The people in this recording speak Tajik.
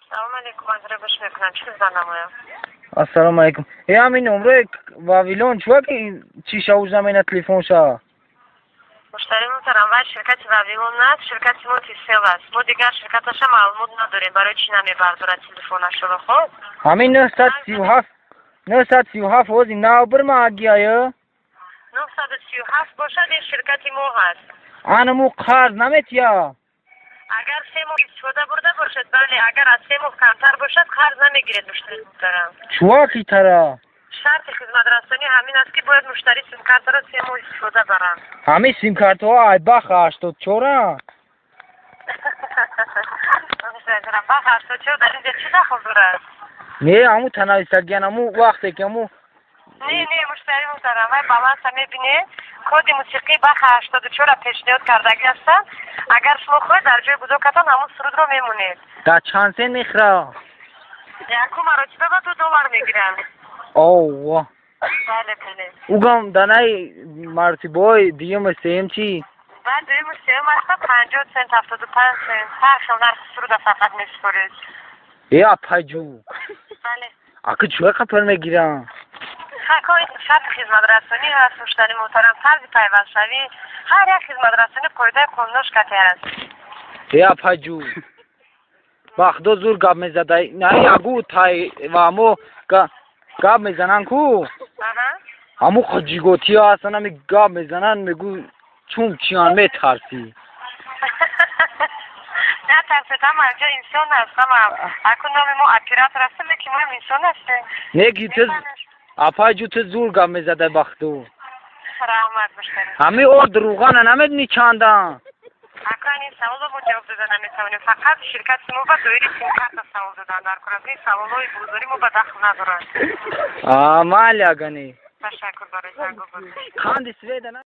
Салом алейкум, аз гӯш мекунам. Чӣ хизмат намоям? Ассалому алейкум. Э, ҳамин номрои Вавилон чӯа ки чӣ шавуж намена телефонша? Муштари муҳтарам, вай ширкати Вавилон наст, ширкати мо Тисел аст. Мо дигар ширкаташа маълумот надорем, барои чӣ намебардорад телефонашро, хоб? Ҳамин 937, 937 ҳози нав бирма агиая? 937 бошад, ин ширкати мо ҳаст. Анаму қарз наметия? Агар 3 моҳ истифода бурда бошад, бале, агар аз 3 моҳ камтар бошад, қарз намегиред, муштари муҳтарам. Чӯа хитара? Шарти хизматрасонӣ ҳамин аст, ки бояд муштарӣ симкартаро 3 моҳ истифода баранд. Ҳамин симкартҳо айбах 84-а? Бах 84 дар инҷа чӣ дахл дорад? Не, ҳамун танависагиян, ҳамун вақте ки ҳамун. Не, не, муштари муҳтарам, вай баланса мебинед, коди мусиқии баха 84-ра пешниҳод кардагӣ ҳастанд. Агар шумо хоҳед, дар ҷои гудокатон ҳамун сурудро мемонед. Дар чанд сен мехӯра? Якум маротиба ба 2 доллар мегиранд. Овва. Бале, бале. Угам данаи маротибаҳои дуюму сеюм чӣ? Баъд дуюму сеюм аста 50 сент, 75 сент, ҳар хел нархи суруда фақат месупоред. Э, апайҷу. Бале. Ака, чӯя қапар мегирам? Шарти хизматрасонӣ ҳаст, муштари муҳтарам, тарзи пайвастшавӣ, ҳар як хизматрасонӣ қоидаи қонунош кате аст. Э, апайҷу, ба худо зур гап мезадай. На, агу тай ва мо гап мезананд ку, ҳамун ҷиготиҳо ҳастанд, ҳами гап мезананд, мегӯ чун чиян, метарсӣ. Натарсед, ҳама инҷо инсон аст, ҳама. Акун номи мо оператор ҳастем, лекин моам инсон ҳастем. Не ки ту, апайҷу, ту зур гап мезадай, ба худо. Раҳмат, муштари. Ҳамин орд рӯғана намедонӣ чандан? Акан, ин саволро мо ҷавоб дода наметавонем. Фақат ширкати мо ба доираи симкарта савол додан дар кор аст. Ин саволҳои бозорӣ мо ба дахл надорад. Майли, агани. Ташаккур барои зангобозӣ. Қанди сведа.